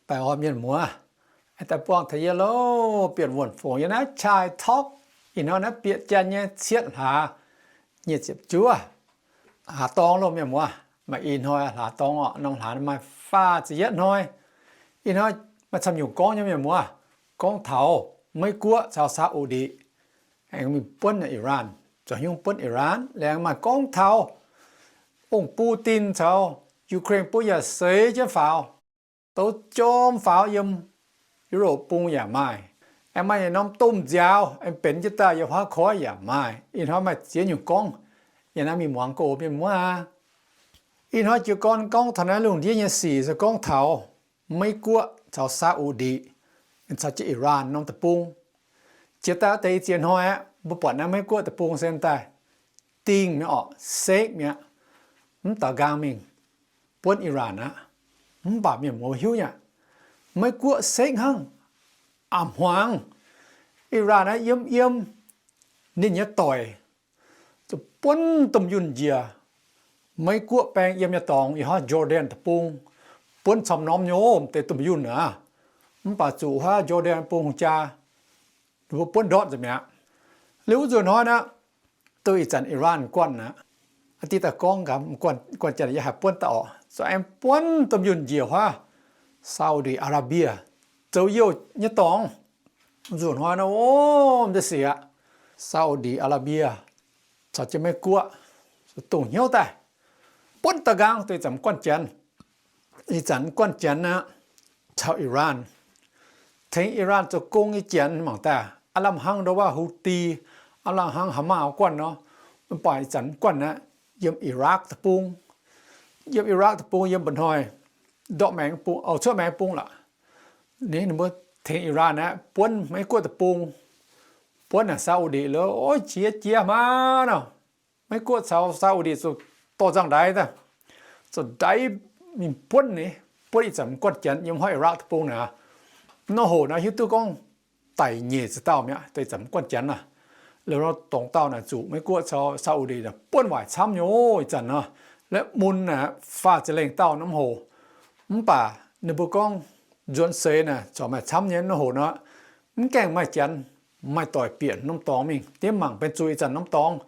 Baengh orn mienh muoz, daaih buangh taux yie loh, Bienh Wuonh Fongc yiem naaiv Chai Talk. Ih hnoi naaiv bieqc janx nyei cietv hlaax nyic ziepc juov. Hlaax dorngx loh mienh muoz, maaih i hnoi hlaax dorngx orqc, norm hlaax maaih faah ziepc yietv hnoi. Ih hnoi maaih camv nyungc gorngv nyei mienh muoz, gorngv taux Meiv Guoqv caux Saudi aengx mingh buonv Iran, zoux hnyouv buonv Iran. Laengz maaih gorngv taux ong Putin caux Ukraine bun yaac seix jienv faaux, douz jorm faaux yiem Europe bung yaac maaih. Aengx maaih norm domh nziaaux aengx benx jienv daaih yiem huaav koiv yaac maaih. Ih hnoi maaih ziex nyungc gorngv. Yie naaiv mingh muangx go mienh muoz aac. Ih hnoi jiez gorn gorngv taux naaiv lungh ndiev nyei sic se gorngv taux Meiv Guoqv caux Saudi caux jienv Iran norm deic-bung. Jiex daaih wuov deix i ziex hnoi aqv, mbuo buatc naaiv Meiv Guoqv deic-bung se daaih dingh mi'aqv orqc, sekv mi'aqv, mv daux nqaang mingh buonv Iran aqv. Mv baac mienh muoz hiuv nyei, Meiv Guoqv sekv hnangv, a'hmuangx. Iran naaiv yiem yiem ninh nyei doic, zuqc buonv domh yunh njiec Meiv Guoqv baeng yiem nyei dorngx, ih huaav Jordan deic-bung, buonv camv norm nyei deix domh yunh aqv. Mv baac zuqc huaav Jordan bung hungh jaa, ninh mbuo buonv ndortv nzengc mi'aqv. Liuz wuov nzunc hnoi naaiv, duqv ih zanc Iran guanh aqv. Aa, diqv daaih gorngv gaax, guanh janx yie haih buonv daaih orqc, zuqc aengx buonv domh yunh njiec huaav Saudi Arabia zoux youh nyei dorngx. Nzunc hnoi naaiv, o, m'deix sic aqv, Saudi Arabia caux jienv Meiv Guoqv dongh hnyouv daaih buonv daux nqaang duqv ih zanc guanh janx. Ih zanc guanh janx aqv, caux Iran, tengx Iran zoux gong nyei janx mangc daaih, aav lamh hnangv ndau wuov Houthi, aav lamh hnangv Hamas guanh nor. Mv baac ih zanc guanh aqv, yiem Iraq deic-bung. Yiem Iraq deic-bung yiem mba'hnoi ndortv maengx bung, oix cuotv maengx bung lorqc. Ninh, ninh mbuo tengx Iran aqv, buonv Meiv Guoqv deic-bung, buonv naaic Saudi lo, o, jiex jiex maa nor. Meiv Guoqv caux Saudi zuqc dorh nzangv-ndaix daaih, zuqc ndaix mingh buonv ninh, buonv ih zanc guanh janx yiem huaav Iraq deic-bung naaic. Nor hoc naaiv hiuv duqv gorngv daic nyeic ziepc dauh mi'aqv, deix zanc guanh janx naaic. Liuz nor dongh dauh naaic zuqc Meiv Guoqv caux Saudi buonv waaic camv nyei ih zanc nor. La'mun naaic faah ziepc lengh dauh norm hoc. Mv baac ninh mbuo gorngv nzuonx seix naaic corc maaih camv nyei nor hoc nor, mv gaengh maaih janx maaih doic bieqc norm dorngx mingh. Diev mangc benx zuqc ih zanc norm dorngx,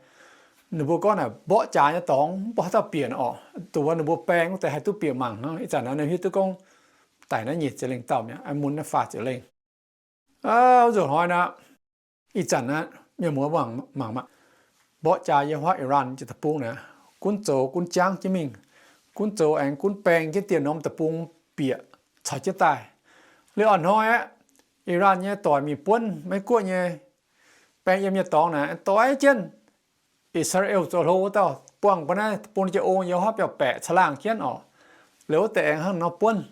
ninh mbuo gorngv naaic mborqv jaax nyei dorngx, mv baac haaix dauh bieqc orqc. Dongh wuov ninh mbuo baeng wuov deix haih duqv bieqc mangc hnangv. Ih zanc naaiv hiuv duqv gorngv daic naaiv nyeic ziepc lengh dauh mi'aqv, mun naaiv faah ziepc lengh. Aa, nzunc hnoi naaiv, ih zanc naaiv mienh muoz mangc maah, mborqv jaax yiem huaav Iran jiex deic-bung naaic, gunv zoux gunv jangv jienv mingh, gunv zoux aengx gunv baeng jienv dieh norm deic-bung bieqc caux jienv daaih. Liuz a'hnoi aqv, Iran nyei doic mingh buonv Meiv Guoqv nyei baeng yiem nyei dorngx naaic, doix jienv Israel zoux hlo wuov dauh buangh mbuo naaiv deic-bung nyei jaa-ong yiem huaav biauv-baeqc caangh laangh jienv orqc. Liuz wuov deix aengx hnangv nor buonv.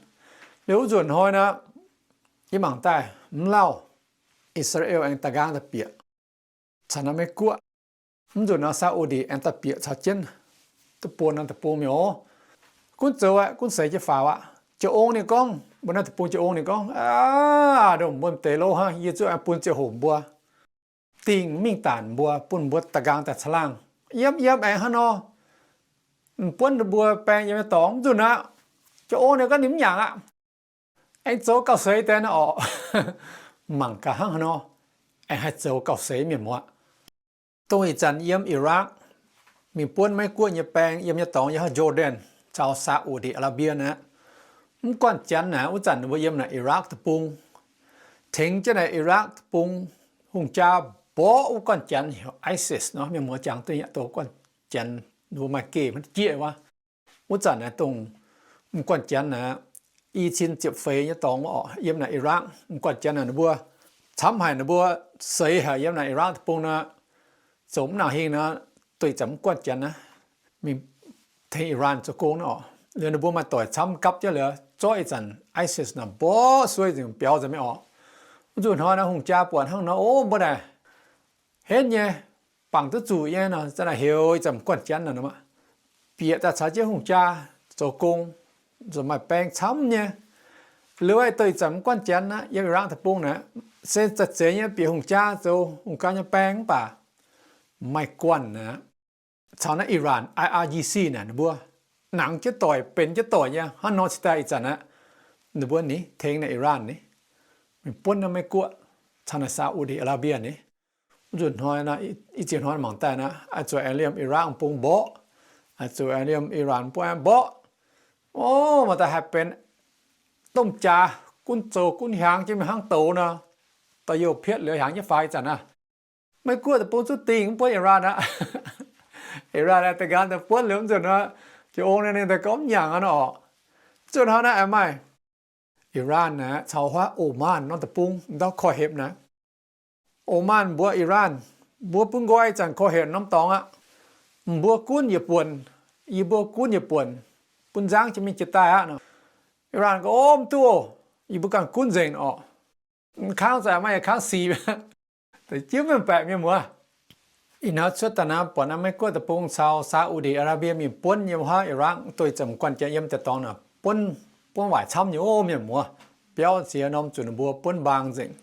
Liuz wuov nzunc hnoi naaic, yie mangc daaih mv lauh, Israel aengx daaih nqaang daaih bieqc caux naaiv Meiv Guoqv. Mv nzunc nor Saudi aengx daaih bieqc caux jienv, deic-bung nor deic-bung mi'aqv. Gunv zoux aqv, gunv seix jienv faaux aqv. Jaa-ong ninh gorngv, mbuo naaiv deic-bung jaa-ong ninh gorngv, aav, ndongc mbuo m'deix lo hnangv, yie zuqc aengx bun ziangh hoc mbuo, dingh mingh daanc mbuo, bun mbuo daaih nqaang daaih caangh laangh. Yiem yiem aengx hnangv nor, m'buonv ninh mbuo baeng yiem nyei dorngx. Mv nzunc aqv, jaa-ong ninh gorngv ninh mv nyaangc aqv. Aengx zoux gauh seix deix nor orqc. Mangc gaax hnangv haaix nor, aengx haih zoux gauh seix mienh muoz. Dongh ih zanc yiem Iraq mingh buonv Meiv Guoqv nyei baeng yiem nyei dorngx yiem haaix Jordan caux Saudi Arabia naaic, mv guanh janx naaic wuov zanc ninh mbuo yiem naaic Iraq deic-bung, tengx jienv naaic Iraq deic-bung hungh jaa mborqv wuov guanh janx heuc ISIS nor, mienh muoz jangx duqv yaac dongh guanh janx ninh mbuo maaih geh maiv jieqv wuov. Wuov zanc naaic dongh m'guanh janx naaic, i cin ziepc feix nyei dorngx orqc, yiem naaic Iraq m'guanh janx naaic ninh mbuo camv haic, ninh mbuo seix haic yiem naaic Iraq deic-bung nor, zoux mv nangc hingh nor, duih zanc m'guanh janx naaic mingh tengx Iran zoux gong nor orqc. Liuz ninh mbuo maaih doic camv gapv jienv liuz zorqv ih zanc ISIS naaic mborqv suei nzengc biaux nzengc mi'aqv orqc. Wuov nzunc hnoi naaic hungh jaa buatc hnangv nor, o, mbuo naaic henv nyei, bangc duqv zuqc nyei nor, za'naaic heuc ih zanc m'guanh janx naaic, bieqc daaih caux jienv hungh jaa zoux gong, zoux maaih baeng camv nyei. Liuz ih zanc m'guanh janx naaic yiem Iraq deic-bung naaic, se za'zeix nyei bieqc hungh jaa zoux hungh jaa nyei baeng mv baac maaih guanh aqv. Caux naaiv Iran I R G C naaic ninh mbuo nangx jienv doic, benx jienv doic nyei. Hnangv nor cingx daaih ih zanc aqv, ninh mbuo ni tengx naaiv Iran ni, mingh buonv naaiv Meiv Guoqv caux naaiv Saudi Arabia ni. Wuov nzunc hnoi, i ziex hnoi mangc daaih naaiv, oix zuqc aengx liemh Iraq bung mborqv, oix zuqc aengx liemh Iran bung mborqv. O, maaih daaih haih benx domh jaax gunv zoux gunv hiaangx jienv mingh hnangv douz nor, da'yietv pietv liuz hiaangx jienv faix ih zanc aqv. Meiv Guoqv deic-bung zuqv dingh mv buonv Iran aqv. Iran aengx da'nqaang daaih buonv liuz wuov nzunc hnoi, jiex ong naaiv ninh daaih gorngv mv nyaangc aqv nor. Wuov nzunc hnoi naaiv aengx maaih Iran naaiv caux huaav Oman norm deic-bung ndau korv-hepc naaiv. Oman mbuox Iran, mbuo bun nqoi zanc korv-hepc norm dorngx aqv. Mbuo gunv yietc buonc, yie mbuo gunv yietc buonc, bun nzangv jienv mingh jiex daaih aqv nor. Iran gorngv, O, mv duqv, yie mbuo ganh gunv nzengc orqc. Kangv zaqc maaih yietc kangv sic, da'jienv mienh baeqc mienh muoz. Ih hnoi cuotv daaih naaiv buatc naaiv Meiv Guoqv deic-bung caux Saudi Arabia mingh buonv yiem huaav Iraq, duqv zanc guanh jiex yiem deix dorngx naaic buonv, buonv waaic camv nyei o mienh muoz. Biauv ziex norm zuqc ninh mbuo buonv mbaang nzengc.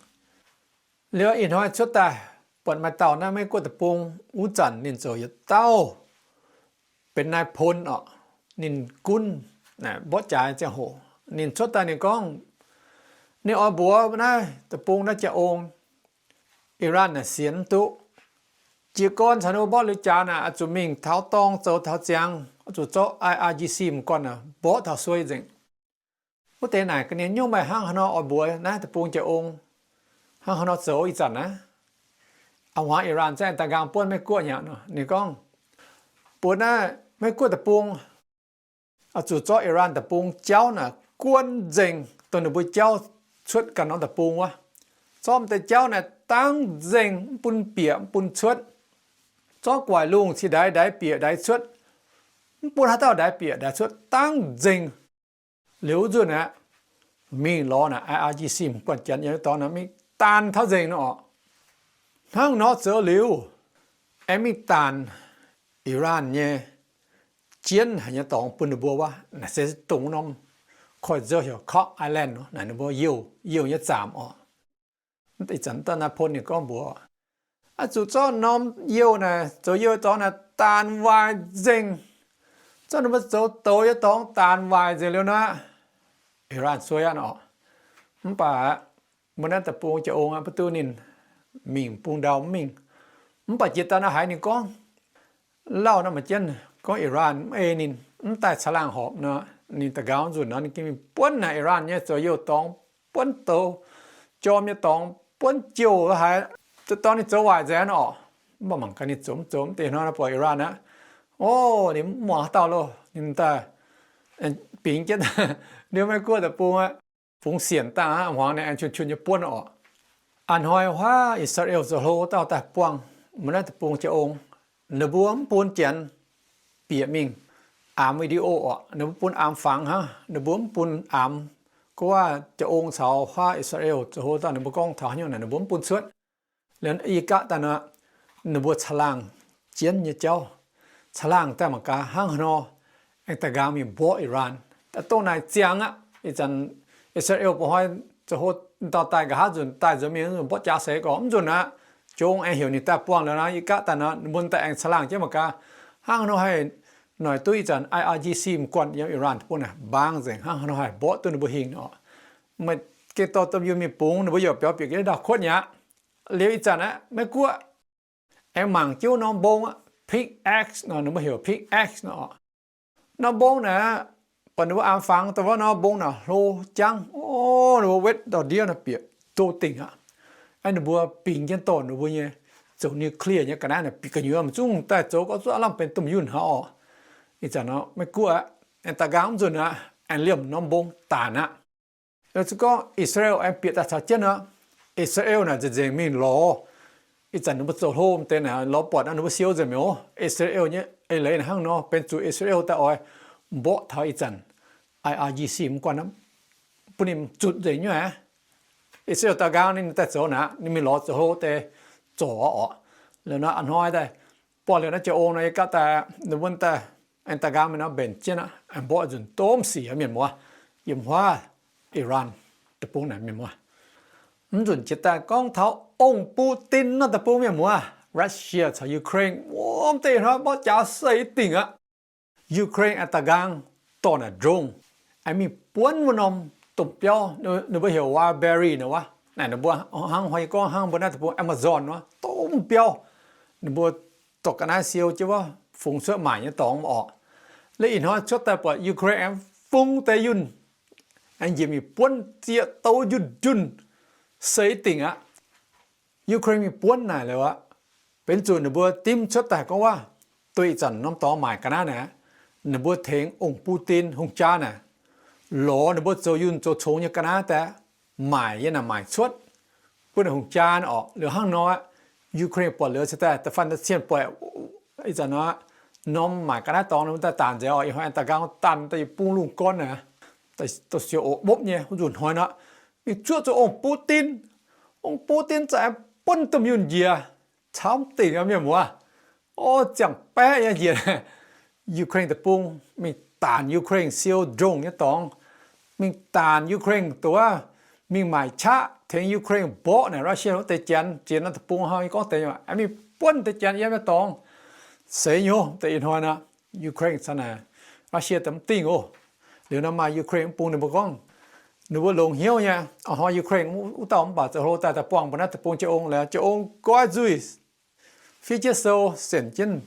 Liuz ih hnoi cuotv daaih buatc maaih dauh naaiv Meiv Guoqv deic-bung, wuov zanc ninh zoux yietc dauh benx nai pon orqc, ninh gunv mborqv jaax ziangh hoc. Ninh cuotv daaih ninh gorngv, ninh oix mbuox naaiv deic-bung naaiv jaa-ong, Iran naaic sienx mv duqv. Jiez gorn caux ninh mbuo mborqv liuz jaax naaic, oix zuqc mingh taux dorngh zoux taux ziangx, oix zuqc zorqv I R G C m'guanh naaic mborqv taux suei nzengc. Wuov deix naaic ga'naaiv nyungc meih hnangv haaix nor oix mbuox naaiv deic-bung jaa-ong, hnangv haaix nor zoux ih zanc naaiv? A'hmuangx Iran za'gengh da'nqaang buonv Meiv Guoqv nyei nor. Ninh gorngv, mbuox naaiv Meiv Guoqv deic-bung, oix zuqc zorqv Iran deic-bung jauv naaic guonv nzengc, dongh ninh mbuo jauv cuotv ganh norm deic-bung wuov. Zorqv m'deix jauv naaic dangv nzengc, mv bun bieqc mv bun cuotv. Zorqv guaaic lungh cingx ndaix ndaix bieqc ndaix cuotv, mv bun haaix dauh ndaix bieqc ndaix cuotv, dangv nzengc. Liuz wuov nzunc aqv, mingh lorz naaic I R G C m'guanh janx yiem dorngx naaic mingh daanh taux nzengc nor orqc. Hnangv nor zoux liuz, aengx mingh daanh Iran nyei jienv haic nyei dorngx bun ninh mbuo wuov. Naaic se dongh norm koiv-nzou heuc Kok Island nor, naaic ninh mbuo youh, youh nyei zaamc orqc. Ih zanc dauh naaiv pon ninh gorngv mbuox, oix zuqc zorqv norm youh naaic, zoux youh dorngx naaic daanh waaic nzengc. Zorqv ninh mbuo zoux douz nyei dorngx daanh waaic nzengc liuz nor, Iran suei aqv nor. Mv baac mbuo naaiv deic-bung jaa-ong aqv, mv duqv ninh mingh bung ndau mv mingh. Mv baac jiex daaih naaiv haiz ninh gorngv, lauh naaiv maaih jienv gorngv Iran mv ei ninh, mv daaih caangh laangh horpc nor, ninh da'nqaang nzunc nor ninh gengh mingh buonv naaic Iran nyei zoux youh dorngx, buonv douz jorm nyei dorngx, buonv jouh haaix, dorh ninh zoux waaic nzengc orqc. Mv baac mangc gaax ninh zoux mv zoux. Mv deix hnoi nor buatc Iran aqv, o, ninh mv muangx haaix dauh loh, ninh daaih bingx jienv liuz Meiv Guoqv deic-bung aqv, fungx sienc dangh aqv, hmuangx ninh aengx qun qun nyei buonv orqc. A'hnoi huaav I^saa^laa^en zoux hlo dauh daaih buangh mbuo naaiv deic-bung jaa-ong, ninh mbuo mv bun janx bieqc mingh aamx video orqc, ninh mbuo bun aamx fangx hnangv, ninh mbuo mv bun aamx. Gorngv waac jaa-ong caux huaav I^saa^laa^en zoux hlo dauh ninh mbuo gorngv taux haaix nyungc naaic ninh mbuo mv bun cuotv. Liuz ih gapv daaih nor, ninh mbuo caangh laangh jienv nyei jauv, caangh laangh daaih mangc gaax hnangv haaix nor aengx da'nqaang mingh mborqv Iran. Daaih dongh naaic ziangx aqv. Ih zanc I^saa^laa^en ba'hnoi zoux hlo dauh daaih nqa'haav nzunc daaih nzuonx mingh nzunc mborqv jaax seix gorqv mv nzunc aqv. Jaa-ong aengx heuc ninh daaih buangh liuz nor, ih gapv daaih nor ninh mbuo daaih aengx caangh laangh jienv mangc gaax hnangv haaix nor haih noic duqv ih zanc I R G C m'guanh yiem Iran deic-bung naaic mbaang nzengc, hnangv haaix nor haih mborqv duqv ninh mbuo hingh orqc. Meih gengh dorh domh yunc mingh bungx ninh mbuo yaac biaux bieqc ga'ndiev ndau-kuotv nyei aqv. Liuz ih zanc aqv, Meiv Guoqv aengx mangc jienv norm mbong aqv, pickaxe nor, ninh mbuo heuc pickaxe nor. Norm mbong naaic, buatc ninh mbuo aamx fangx dongh wuov norm mbong naaic hlo jangv, o, ninh mbuo wetv ndau-ndiev naaic bieqc do dingc aqv. Aeqv, ninh mbuo bingx jienv dorh ninh mbuo nyei zoux nuclear nyei ga'naaiv naaic bieqc gu'nyuoz, mv zungv daaih zoux gorngv zuqc aav lamh benx domh yunc hnangv orqc. Ih zanc nor Meiv Guoqv aqv, aengx da'nqaang mv nzunc aqv, aengx liemh norm mbong daanc aqv. Liuz se gorngv I^saa^laa^en aengx bieqc daaih caux jienv nor, I^saa^laa^en naaic nzengc nzengc mingh lorz. Ih zanc ninh mbuo zoux hlo m'deix naaic lorz buatc nor ninh mbuo siou nzengc mi'aqv. I^saa^laa^en nyei eix leiz naaic hnangv nor, benx zuqc I^saa^laa^en daaih oix mborqv taux ih zanc I R G C m'guanh, bun ninh zutc nzengc nyei aqv. I^saa^laa^en daaih nqaang ninh daaih zoux naaic, ninh mingh lorz zoux hlo deix zorc orqc. Liuz nor a'hnoi daaih buangh liuz naaiv jaa-ong nor, yie gapv daaih ninh mbuo daaih aengx daaih nqaang mingh nor mbenc jienv aqv, aengx mborqv nzunc domh sic mienh muoz, yiem huaav Iran deic-bung naaic mienh muoz. Mv nzunc jiex daaih gorngv taux ong Putin nor deic-bung mienh muoz, Russia caux Ukraine wuov deix hnoi mborqv jaax seix dingc aqv. Ukraine aengx daaih nqaang dorh naaic drone aengx mingh buonv wuov norm domh biauv, ninh mbuo heuc wild berry nor wuov. Naaic ninh mbuo hnangv hoi gorngv hnangv mbuo naaiv deic-bung Amazon wuov, domh biauv. Ninh mbuo dorh ga'naaiv siou jienv wuov, fungx cuotv maaic nyei dorngx oc. Laaix ih hnoi cuotv daaih buatc Ukraine aengx fungx deix yunh, aengx njiec mingh buonv zieqv douz njunh njunh, seix dingc aqv. Ukraine mingh buonv naaic liuz aqv, benx zuqc ninh mbuo dimv cuotv daaih gorngv wuov, duqv ih zanc norm dorngx maaic ga'naaiv naaic, ninh mbuo tengx ong Putin hungh jaa naaic, lorz ninh mbuo zoux yunh zoux congx nyei ga'naaiv daaih maaic yiem naaic maaic cuotv bun naaic hungh jaa oc. Liuz hnangv nor aqv, Ukraine buatc liuz se daaih da'faanh da'cienh buatc ih zanc nor, norm maaic ga'naaiv dorngx ninh mbuo daaih daanc nzengc oc. Ih hnoi daaih nqaang daaih daaih yie bung lungh gorn naaic, da'siouc oc, mbopv nyei, wuov nzunc hnoi nor, mingh zuoqv zuqc ong Putin. Ong Putin za'gengh buonv domh yunh njiec, camv dingc aqv mienh muoz. O, ziangh baeqv nyei njiec Ukraine deic-bung, mingh daanc Ukraine siou ndongh nyei dorngx, mingh daanc Ukraine doqc, mingh maaic qaqv tengx Ukraine mborqv naaic Russia wuov deix janx. Ziex norm deic-bung hnoi gorngv deix, mingh buonv deix janx yiem nyei dorngx. Seix nyei, deix ih hnoi nor, Ukraine caux naaic Russia daaih mv dingh oc. Liuz nor maaih Ukraine mv bung ninh mbuo gorngv, ninh mbuo longx hnyouv nyei. Ih hnoi Ukraine wuov dauh mv baac zoux hlo daaih, daaih buangh mbuo naaiv deic-bung jiex ong liuz, jiex ong goiv nzuih, fiev jienv sou, senc jienv,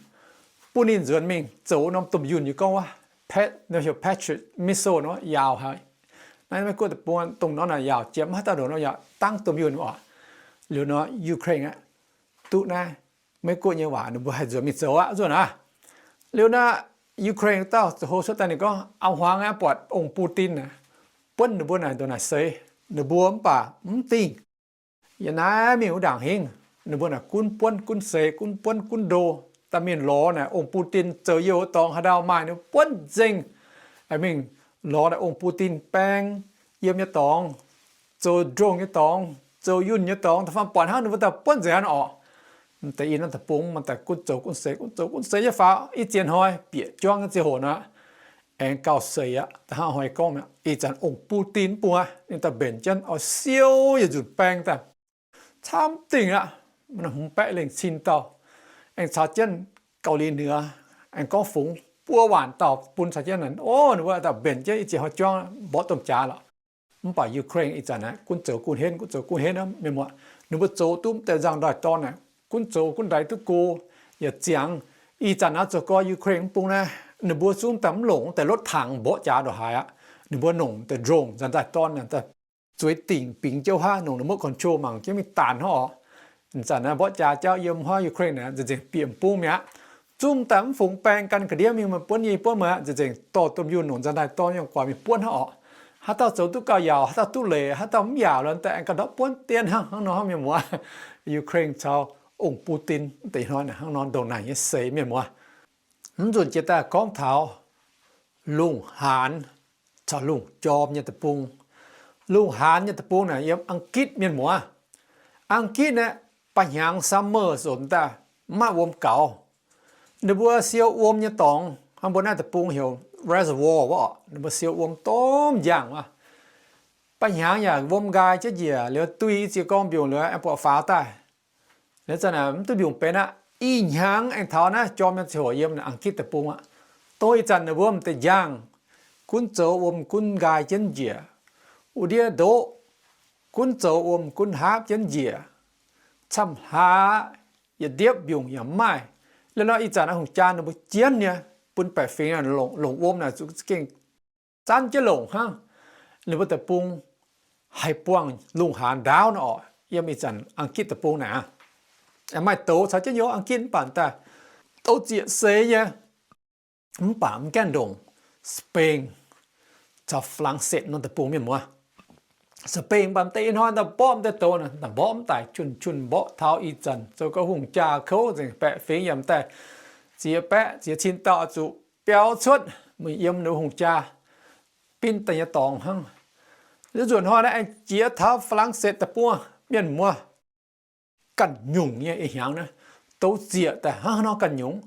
bun ninh nzuonx mingh zoux norm domh yunh nyei gorngv wuov, Patriot missile nor, yaauc haic. Naaiv Meiv Guoqv deic-bung dongh nor naaic yaauc jiex mv haaix dauh ndongc nor yaac dangv domh yunh oc. Liuz nor Ukraine aqv, duqv naaiv Meiv Guoqv nyei waac ninh mbuo haih nzuonx mingh zoux aqv, zuqc naaic. Liuz naaiv Ukraine dauh zoux hlo cuotv daaih ninh gorngv, a'hmuangx aeqv, buatc ong Putin naaic buonv ninh mbuo naaic ndongc naaic seix, ninh mbuo mv baac mv dingh. Yiem naaiv mingh wuov ndaangc hingv, ninh mbuo naaic gunv buonv gunv seix, gunv buonv gunv ndo, daaih mingh lorz naaic ong Putin zoux youh dorngx haaix ndau maaih ninh buonv nzengc. Mingh lorz naaic ong Putin baeng yiem nyei dorngx, zoux ndongh nyei dorngx, zoux yunh nyei dorngx, da'faanh buatc hnangv ninh mbuo daaih buonv nzengc aqv oc. M'deix ih norm deic-bung maaih daaih gunv zoux gunv seix, gunv zoux gunv seix nyei faaux, ih ziex hnoi bieqc juangv nyei ziangh hoc nor, aengx gauh seix aqv. Da'hnangv hnoi gorngv mi'aqv, ih zanc ong Putin mv bung aqv, ninh daaih mbenc jienv oix siou yietc nzunc baeng daaih, camv dingh aqv. Hmz baeqv lengh cin dauh, aengx caux jienv Gauh Liz Nioux, aengx gorngv fungx buo waanc dauh bun caux jienv naaic, o, ninh mbuo daaih mbenc jienv ih ziex hnoi juangv mborqv domh jaax lorqc. Mv baac Ukraine ih zanc naaic gunv zoux gunv henv, gunv zoux gunv henv aqv mienh muoz. Ninh mbuo zoux duqv m'deix nzangc-ndoih dorn naaic, gunv zoux gunv ndaix duqv go, yaac ziangx. Ih zanc naaiv zoux gorx Ukraine mv bung naaiv, ninh mbuo zungv daaih mv longc deix รถถัง mborqv jaax ndongc haaix aqv. Ninh mbuo longc deix drone nzangc-ndoih dorn naaic, zueiz dingc bingx jouv haav, longc remote control mangc jienv mingh daanh hnangv oc. Zanc naaiv mborqv jaax jauv yiem huaav Ukraine naaic nzengc-nzengc bieqc m'bung mi'aqv. Zungv daaih mv fungx baeng gan ga'ndiev mingh, meih buonv nyei buonv meih aqv, nzengc-nzengc dorh domh yunh longc nzangc-ndoih dorn yangh guaax mingh buonv hnangv oc. Haaix dauh zoux duqv gauh yaauc, haaix dauh duqv leiz, haaix dauh mv yaauc lorqc, daaih aengx gauh ndortv buonv dien hnangv. Hnangv nor mienh muoz, Ukraine caux ong Putin deix hnoi naaic hnangv nor ndongc naaic nyei seix mienh muoz. Mv nzunc jiex daaih gorngv taux lungh haanz caux lungh jorm nyei deic-bung. Lungh haanz nyei deic-bung naaic yiem Ang^gitv mienh muoz. Ang^gitv naaiv ba'hnyangx summer nzunc daaih mv maaih wuom gaux. Ninh mbuo siou wuom nyei dorngx, hnangv mbuo naaiv deic-bung heuc reservoir wuov oc, ninh mbuo siou wuom domh njang wuov. Ba'hnyangx yaac wuom nqaai jienv njiec, liuz duih i ziex gorngv mbiungc liuz aengx buatc faaux daaih. Liuz zanc naaic mv duqv mbiungc benx aqv. Ih hnyangx aengx taux naaiv jorm nyei ziangh hoc yiem Ang^gitv deic-bung aqv. Dongh ih zanc ninh mbuo m'deix njang, gunv zoux wuom gunv nqaai jienv njiec. Wuov ndiev ndoqv, gunv zoux wuom gunv haapv jienv njiec. Camv hlaax, yietc ndiepv mbiungc yaac mv maaih. Liuz nor ih zanc naaiv hungh jaa ninh mbuo jienv nyei, bun baeqc fingx longc, longc wuom naaic zuqc za'gengh zanv jienv longc hnangv. Ninh mbuo deic-bung haih buangh lungh haanz ndaauv nor oc, yiem ih zanc Ang^gitv deic-bung naaic aqv. Maaih douz caux jienv yiem Ang^gitv mv baac daaih douz zieqc seix nyei, mv baac mv gaengh ndongc Spain caux Falaangsetv norm deic-bung mienh muoz. Spain mv baac m'deix ih hnoi daaih mborqv m'deix douz naaic, daaih mborqv mv daaih, junh junh mborqv taux ih zanc zoux gau hungh jaa kouv nzengc, baeqc fingx yaac m'daaih ziex baeqv ziex cin dauh zuqc biaux cuotv mingh yiem ninh hungh jaa, bin daaih nyei dorngx hnangv. Liuz nzunc hnoi naaiv aengx jiex taux Falaangsetv deic-bung mienh muoz, ganh nyungc nyei ih hnyangx naaiv, douz zieqc daaih hnangv haaix nor ganh nyungc.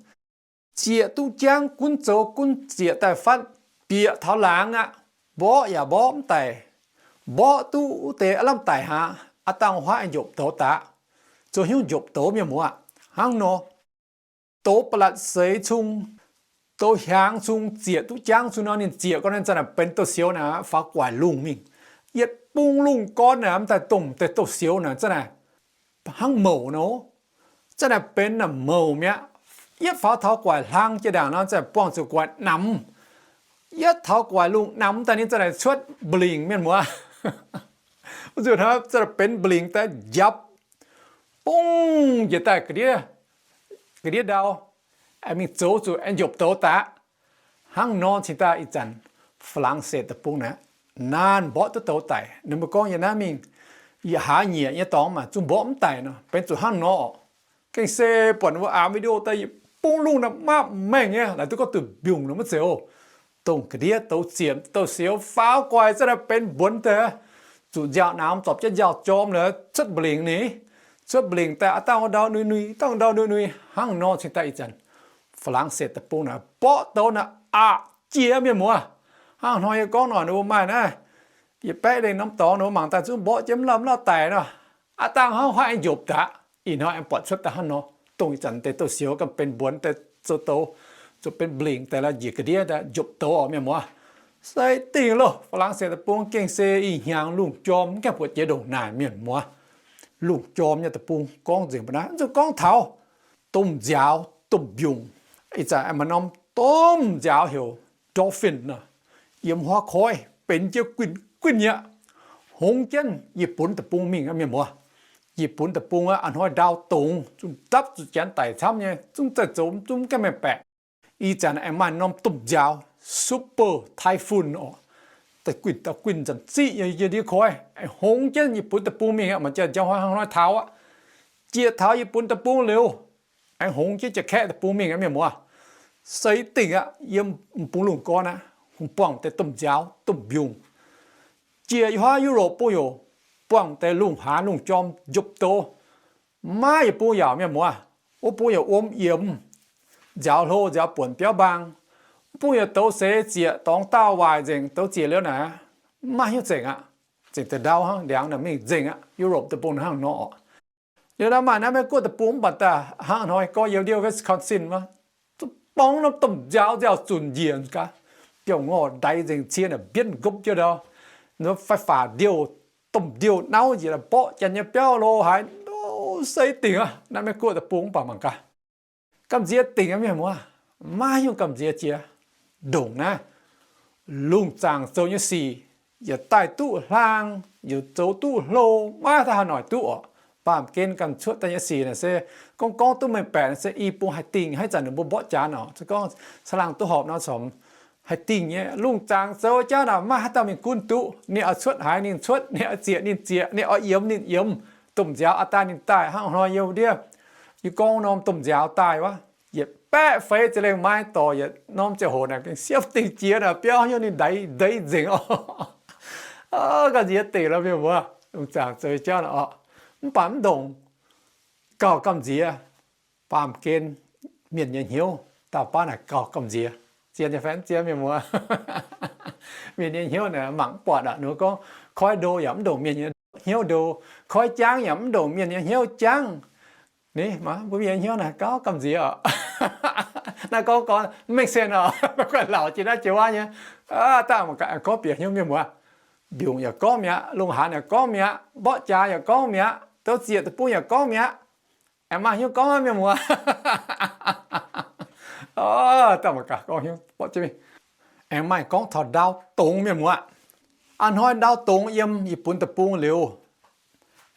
Zieqc duqv jangv gunv zoux gunv zieqc daaih fatv, bieqc taux laangz aqv, mborqv yaac mborqv mv daic. Mborqv duqv wuov deix aav lamh daic haic, aav dangh huaav aengx njopc douz daaih, zoux hnyouv njopc douz mienh muoz aqv. Hnangv nor, douz ba'laqc seix cung, douz hiaangx cung, zieqc duqv jangv cung nor, ninh zieqc gau naaiv zanc naaic benx douz-sioux naaic faaux guaic lungh mingh. yietc bung lungh gorn naaic, mv daaih dongh deix douz-sioux naaic, za'naaic hnangv mouc nor, za'naaic benx naaic mouc mi'aqv. Yietv faaux taux guaic hlang jiex ndaangc nor, za'naaic buangh zuqc guaic namx. Yietv taux guaic lungh namx daaih ninh za'naaic cuotv mbu'lingc, mienh muoz. Wuov nzunc hnangv za'naaic benx mbu'lingc daaih njapc, bungv njiec daaih ga'ndiev, ga'ndiev ndau, aengx mingh zoux zuqc aengx njopc douz daaih aqv. Hnangv nor cingx daaih ih zanc Flangsetc deic-bung naaic, naaic mborqv duqv douz daic. Ninh mbuo gorngv yiem naaiv mingh, yietc hlaax nyieqc nyei dorngx maaih zungv mborqv mv daic nor, benx zuqc hnangv nor oc. Gengh se buatc wuov aav video daaih yietc bung lungh naaic maaih maengh nyei, laaic duqv gorngv duqv mbiungc nor maiv zeiz oc. Dongh ga'ndiev douz ziepc douz-sioux faaux guaic za'naaic benx mbuonx deix, zuqc nziaaux namx zorpc jienv nziaaux jorm lorqc, cuotv mbu'lingc ni. Cuotv mbu'lingc daaih aav dangh ndau nui-nui, dangh ndau nui-nui. Hnangv nor cingx daaih ih zanc Flangsetc deic-bung naaic mborqv douz naaic aqc jiex, mienh muoz. Hnangv hnoi yie gorngv nor, ninh mbuo maaih naaiv, yietc baeqv lengh norm dorngx ninh mbuo mangc daaih zungv mborqv jienv mv lauh mv lauh daic nor. Aav dangh hnangv haaix aengx njopc daaih, ih hnoi aengx buatc cuotv daaih hnangv nor. Dongh ih zanc deix douz-sioux ganh benx mbuonx deix zoux douz, zuqc benx mbu'lingc daaih lorqc, njiec ga'ndiev daaih njopc douz oc, mienh muoz. Se dingc loh, Flangsetc deic-bung gengh se ih hnyangx lungh jorm mv gaengh buatc jiex ndongc naaic, mienh muoz. Lungh jorm nyei deic-bung gorngv nzengc mbuo naaiv, zuqc gorngv taux domh nziaaux, domh mbiungc. Ih zanc maaih norm domh nziaaux heuc dolphin nor, yiem huaav koiv benx jienv guinh guinh nyei aqv, hongx jienv Yietc Bunv deic-bung mingh aqv, mienh muoz. Yietc Bunv deic-bung aqv, a'hnoi ndau dongz, zungv dapv zuqc janx daic camv nyei, zungv zaih zoux zungv gaengh mengh baeqc. Ih zanc aengx maaih norm domh nziaaux, super typhoon oc, daaih guinh daaih guinh zanc ziqv yiem ndiev koiv, aengx hongx jienv Yietc Bunv deic-bung mingh aqv. Maaih jiex nziaaux hnoi hnangv hnoi taux aqv, jiex taux Yietc Bunv deic-bung liuz, aengx hongx jienv Janx-Kaeqv deic-bung mingh aqv, mienh muoz. Se dingc aqv, yiem m'bung lungh gorn aqv, hungh buangh deix domh nziaaux, domh mbiungc. Jiex yiem huaav Europe bung yaac buangh deix lungh haanz lungh jorm njopc douz. Maiv maaih yietc bung yaauc, mienh muoz. Wuov bung yaac wuom yiemx, nziaaux hlo nziaaux buonc biauv mbaang. Wuov bung yaac douz seix zieqc, dorngx daauh waaic nzengc, douz zieqc liuz naaic, maiv hiuv nzengc aqv. Nzengc deix ndau hnangv, ndiangx naaic mingh nzengc aqv. Europe deic-bung hnangv nor oc. Liuz naaiv maaih naaiv Meiv-Guoqv deic-bung mv baac daaih hnangv hnoi gorngv yiem ndiev Wisconsin wuov, borngz norm domh nziaaux, nziaaux zunc njiec gaax, biauv-ngorh ndaix nzengc, cie naaic mbienv nqopv jienv ndau. Fai faaux ndiouh, domh ndiouh nauv njiec, mborqv janx nyei biauv lo haaix, se dingc aqv. Naaiv Meiv-Guoqv deic-bung mv baac mangc gaax, gamh nziex dingc aqv, mienh muoz. Maiv nyungc gamh nziex jiex. Ndongc naaiv lungh zaangc zoux nyei sic, yietc daaih duqv hlaang, yietc zoux duqv hlo, maiv daaih haaix noic duqv oc. Baamh gen ganh cuotv daaih nyei sic naaic se gorngv gorngv duqv mengh baeqc naaic se i bung haih dingh. Haaix zanc ninh mbuo mborqv jaax oc, se gorngv caangh laangh duqv horpc nor corc haih dingh nyei. Lungh zaangc zoux jaax naaic maiv haaix dauh mingh gunv duqv. Ninh oix cuotv haaix ninh cuotv, ninh oix zieqc ninh zieqc, ninh oix yiemx ninh yiemx. Domh nziaaux aqv daaih ninh daaih hnangv hnoi yiem ndiev. Yie gorngv norm domh nziaaux daaih wuov, yietc baeqv feix ziepc lengh maiv dorh yietc norm ziangh hoc naaic gengh siepv dingh jiex naaic, biauv hnyouv ninh ndaix ndeic nzengc oc. Gamh nziex dingc lorqc, mienh muoz. Lungh zaangc zoux jauv naaic oc, mv baac mv ndongc gauh gamh nziex. Baamh gen mienh nyei hnyouv dauh baav naaic gauh gamh nziex. Zien nyei fai mv zien, mienh muoz? Mienh nyei hnyouv naaic mangc mv buatc aqv. Ninh mbuo gorngv koiv ndo yaac mv ndongc mienh nyei hnyouv ndo, koiv jangv yaac mv ndongc mienh nyei hnyouv jangv. Ni, mbuo mienh nyei hnyouv naaic gauh gamh nziex oc. Naaiv gorngv gorngv mv make sense oc. Maiv guanh lauc jiex naaiv jiex wuov nyei. Daaih mangc gaax, gorngv bieqc hnyouv, mienh muoz. Mbiungc yaac gorngv mi'aqv, lungh haanz yaac gorngv mi'aqv, mborqv jaax yaac gorngv mi'aqv, douz zieqc deic-bung yaac gorngv mi'aqv. Aengx maaih hnyouv gorngv, mienh muoz. Daaih mangc gaax, gorngv hnyouv mborqv jienv mingh. Aengx maaih gorngv taux ndau dongz, mienh muoz. A'hnoi ndau dongz yiem Yietc Bunv deic-bung liuz,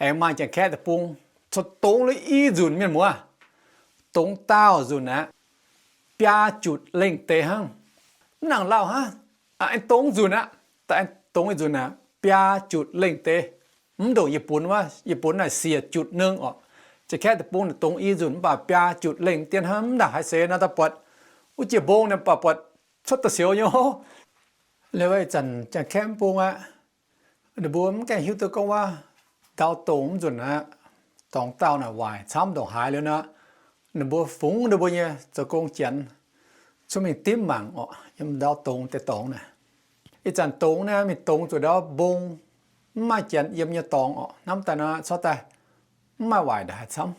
aengx maaih Janx-Kaeqv deic-bung, corc dongz liuz i nzunc, mienh muoz. Dongz daauh nzunc aqv, biaa jutc lengh deix hnangv. Mv nangc lauh hnangv, aengx dongz nzunc aqv. Daaih aengx dongz i nzunc aqv, biaa jutc lengh deix. Mv ndongc Yietc Bunv wuov, Yietc Bunv naaic siec jutc nengh oc. Janx-Kaeqv deic-bung naaic dongz i nzunc mv baac biaa jutc lengh dien hnangv. Mv nangc haaix seix naaiv daaih buatc, wuov jiex mbong naaic mv baac buatc cuotv da'siouc nyei. Liuz ih zanc Janx-Kaeqv mv bung aqv, ninh mbuo mv gaengh hiuv duqv gorngv wuov ndau dongz mv nzunc aqv, dorngx daauh naaic waaic camv ndongc haaix liuz nor, ninh mbuo fungx ninh mbuo nyei zoux gong janx cuotv mingh dimv mangc oc, yiem ndau dongz deix dorngx naaic. Ih zanc dongz naaiv mingh dongz zuqc ndau mbong, mv maaih janx yiem nyei dorngx oc. Hnamv daaih nor corc daaih mv maaih waaic ndongc haaix camv.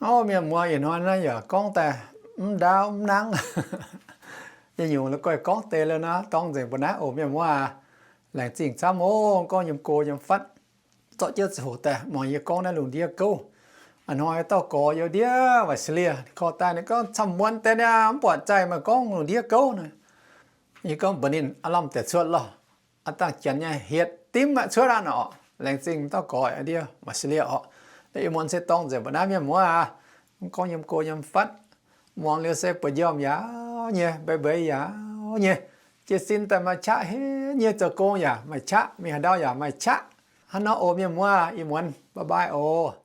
Ov, mienh muoz, ih hnoi naaiv yaac gorngv daaih mv ndaauv mv nangv. Yie nyungc la'guaih gorngv deix liuz nor dorng nzengc mbuo naaiv oc, mienh muoz aac. Laengz zingh camv oc. Gorngv yiem go yiem fatv, zorqv jienv ziangh hoc daaih muangx yie gorngv naaiv lungh ndiev gouv. A'hnoi dauh gorx yiem ndiev Australia korv daaih, ninh gorngv camv-muonz deix niaa, mv buatc zaih maaih gorngv lungh ndiev gouv naaic. Yie gorngv mbuox ninh, aav lamh deix cuotv lorh. Aav dangh janx nyei hietc dimv maiv cuotv aqv nor. Laengz zingh dauh gorx yiem ndiev Australia oc. Ih muonz se dorng nzengc mbuo naaiv mienh muoz aac, mv gorngv yiem go yiem fatv, muangx liuz se buoz-njormh yaauv nyei, mbeix mbeix yaauv nyei, jiez sin daaih maaih qaqv henv nyei, zoux gong yaac maaih qaqv, mingh haaix ndau yaac maaih qaqv. Hnangv nor oc mienh muoz, ih muonz bye bye oc.